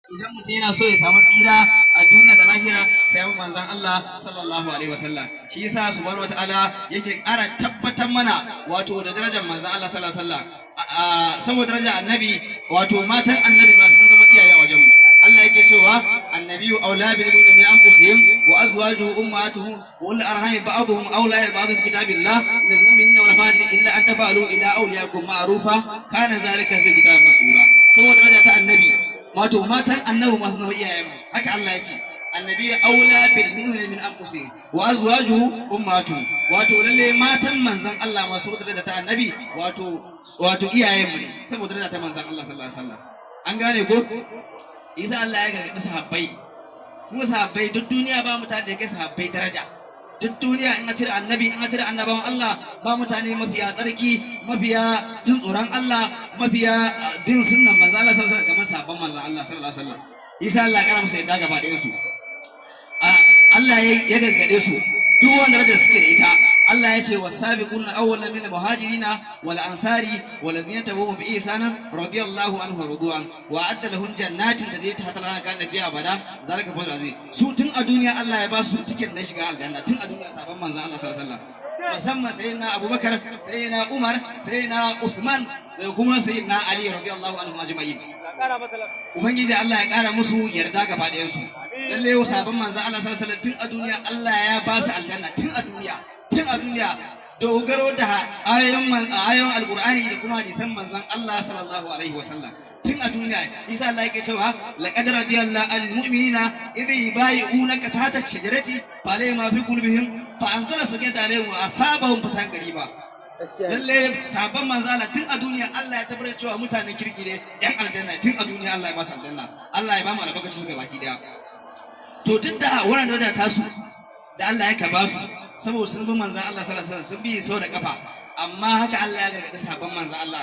Idan mutum yana so ya samu tsira a duniya da lahira, sai ya bi manzon Allah sallallahu alaihi wasallam. Shi yasa subhanahu wataala yake ƙara tabbatar mana wato da darajar manzon Allah sallallahu alaihi wasallam. Saboda darajar Annabi, wato matan Annabi ma sun zama iyaye a wajen mu. Allah yake cewa: النبي أولى بالمؤمنين من أنفسهم وأزواجه أمهاتهم وأولو الأرحام بعضهم أولى ببعض في كتاب الله من المؤمنين والمهاجرين إلا أن تفعلوا إلى أوليائكم معروفا كان ذلك في الكتاب مسطورا. Saboda daraja ta Annabi, wato matan Annabi ma sun zama iyayen mu. Haka Allah yake: النبي أولى بالمؤمنين من أنفسهم وأزواجه أمهاتهم. Wato lalle matan manzon Allah ma saboda daraja ta Annabi, wato iyayen mu ne saboda daraja ta manzon Allah sallallahu alaihi wasallam. An gane ko? Isa Allah ya gargaɗi sahabbai. Mu sahabbai, duk duniya ba mutane da kai sahabbai daraja. Duk duniya, in a cire Annabi, in a cire annabawan Allah, ba mutane mafiya tsarki, mafiya jin tsoron Allah, mafiya bin sunnan manzon Allah sallallahu alaihi wasallam kamar sahabban manzon Allah sallallahu alaihi wasallam. Isa Allah ya kara musu yadda gaba ɗayan su. Allah ya gargaɗe su duk wanda da suke da ita. Allah ya ce: والسابقون الأولون من المهاجرين والأنصار والذين اتبعوهم بإحسان رضي الله عنهم ورضوا عنه وأعد لهم جنات تجري تحتها الأنهار خالدين فيها أبدا ذلك الفوز العظيم. Su tun a duniya Allah ya ba su ticket na shiga aljanna, tun a duniya, sahabban manzon Allah sallallahu alaihi wasallam, musamman sayyidina Abubakar, sayyidina Umar, sayyidina Uthman da kuma sayyidina Ali رضي الله عنهم أجمعين. Ubangiji Allah ya kara musu yarda gaba ɗayan su. Lalle sahabban manzon Allah sallallahu alaihi wasallam, tun a duniya Allah ya ba su aljanna, tun a duniya, tun a duniya, dogaro da ayoyin Alqur'ani da kuma hadisan manzon Allah sallallahu alaihi wasallam, tun a duniya. Isa Allah yake cewa: لقد رضي الله عن المؤمنين إذ يبايعونك تحت الشجرة فعلم ما في قلوبهم فأنزل السكينة عليهم وأثابهم فتحا قريبا. Lalle sahabban manzo Allah, tun a duniya Allah ya tabbatar cewa mutanen kirki ne, yan aljanna. Tun a duniya Allah ya ba su aljanna. Allah ya ba mu albarkacin su gabaki daya. To, duk da wannan daraja tasu da Allah ya ka ba su saboda sun bi manzon Allah sallallahu alaihi wasallam, sun bi sau da kafa, amma haka Allah ya gargaɗi sahabban manzon Allah.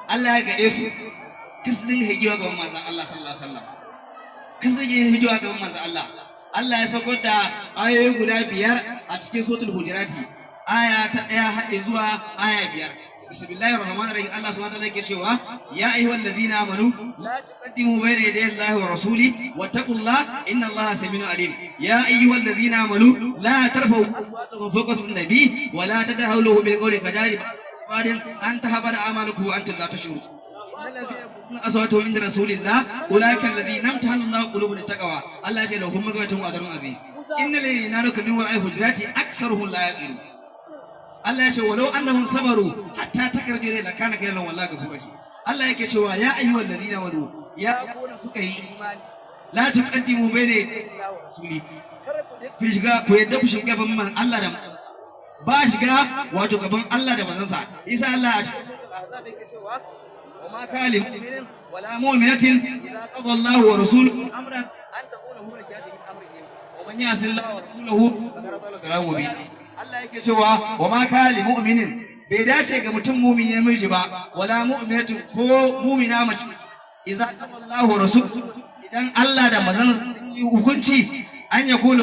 Allah ya gargaɗe su kar su dinga higiwa gaban manzon Allah sallallahu alaihi wasallam, kar su dinga higiwa gaban manzon Allah. Allah ya saukar da ayoyi guda biyar a cikin Suratul Hujurati, aya ta 1 har zuwa aya 5. بسم الله الرحمن الرحيم. Allah سبحانه وتعالى yake cewa: يا أيها الذين آمنوا لا تقدموا بين يدي الله ورسوله واتقوا الله إن الله سميع عليم. يا أيها الذين آمنوا لا ترفعوا أصواتكم فوق صوت النبي ولا تجهروا له بالقول كجهر بعض أن تحبط أعمالكم وأنتم لا تشعرون. أصواتهم عند رسول الله أولئك الذين امتحن الله قلوبهم للتقوى. الله يقول: لهم مغفرة وأجر عظيم. إن الذين ينادونك من وراء الحجرات أكثرهم لا يعقلون. Allah ya ce: ولو أنهم صبروا حتى تخرج إليهم لكان خيرا لهم والله غفور رحيم. Allah yake cewa: يا أيها الذين آمنوا, ya ku da suka yi imani, لا تقدموا بين رسوله, ku shiga, ku yadda ku shiga gaban man Allah da ba shiga, wato gaban Allah da manzansa. Isa Allah a cikin Ahzab yake cewa: وما كان لمؤمن ولا مؤمنة إذا قضى الله ورسوله أمرا أن تكون لهم الخيرة من أمرهم ومن يعص الله ورسوله فقد ضل ضلالا مبينا. Allah yake cewa: وما كان لمؤمن, bai dace ga mutum mumini namiji ba, ولا مؤمنة, ko mumina mace, إذا قضى الله ورسوله, idan Allah da manzon yi hukunci, أن يكون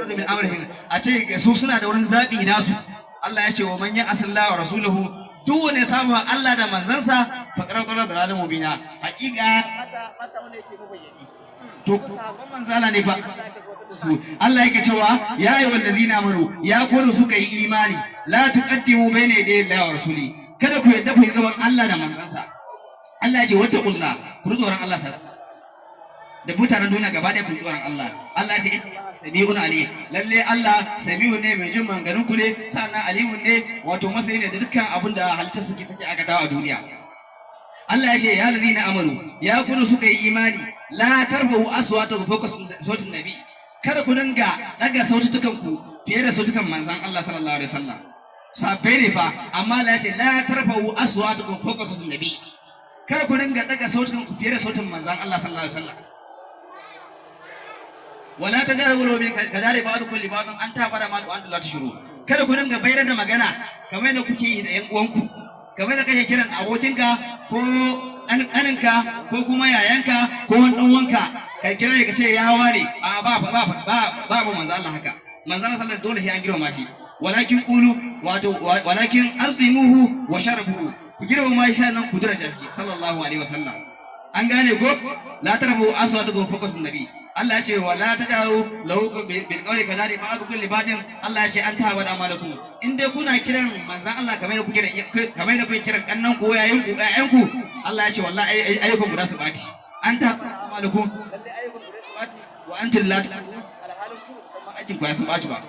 من أمرهم, a ce su suna da wurin zabi nasu. Allah ya ce: ومن يعص الله ورسوله, duk wanda ya samu Allah da manzansa, فقد ضل ضلالا مبينا, haƙiƙa bata wanda yake mabayyani. To, sahabban manzala ne fa su. Allah yake cewa: يا أيها الذين آمنوا, ya ku da suka yi imani, لا تقدموا بين يدي الله ورسوله, kada ku yadda ku yi gaban Allah da manzansa. Allah ya ce: واتقوا الله, ku tsoron Allah sa da mutanen duniya gaba ɗaya, ku tsoron Allah. Allah ya ce: إن الله سميع عليم. Lalle Allah سميع ne, mai jin maganganun ku ne, sannan عليم ne, wato masani ne da dukkan abin da halittar suke take aikatawa a duniya. Allah ya ce: يا الذين آمنوا, ya ku da suka yi imani, لا ترفعوا أصواتكم فوق صوت النبي, kada ku dinga daga sautukan ku fiye da sautukan manzon Allah sallallahu alaihi wasallam. Sahabbai ne fa, amma Allah ya ce: لا ترفعوا أصواتكم فوق صوت النبي, kada ku dinga daga sautukan ku fiye da sautin manzon Allah sallallahu alaihi wasallam. ولا تجهروا له كجهر بعضكم لبعض أن تحبط أعمالكم وأنتم لا تشعرون. Kada ku dinga bayar da magana kamar yadda kuke yi da yan uwanku, kamar da kake kiran abokinka ko ɗaninka ko kuma yayanka ko wani ɗan uwanka, kai kira ne ka ce ya wane. A ba ba ba ba ba ba manzo Allah haka. Manzo Allah sallallahu dole sai an girmama shi. ولكن قولوا, wato ولكن عظموه وشرفوه, ku girmama shi nan ku daraja shi sallallahu alaihi wasallam. An gane ko? La tarfu aswatukum fawqa nabi. Allah ya ce wa la tadaru lahu bil qawli kazali ba'dukum li ba'din. Allah ya ce an tahbada a'malukum. In dai kuna kiran manzon Allah kamar da kuke kiran kannan ku, yayin ku, ƴaƴan ku, Allah ya ce wallahi ayyukan ku za su baci. An tahbada a'malukum, lalle ayyukan ku za su baci. Wa antum la, alhalin ku musamman aikin ku ya sun baci ba.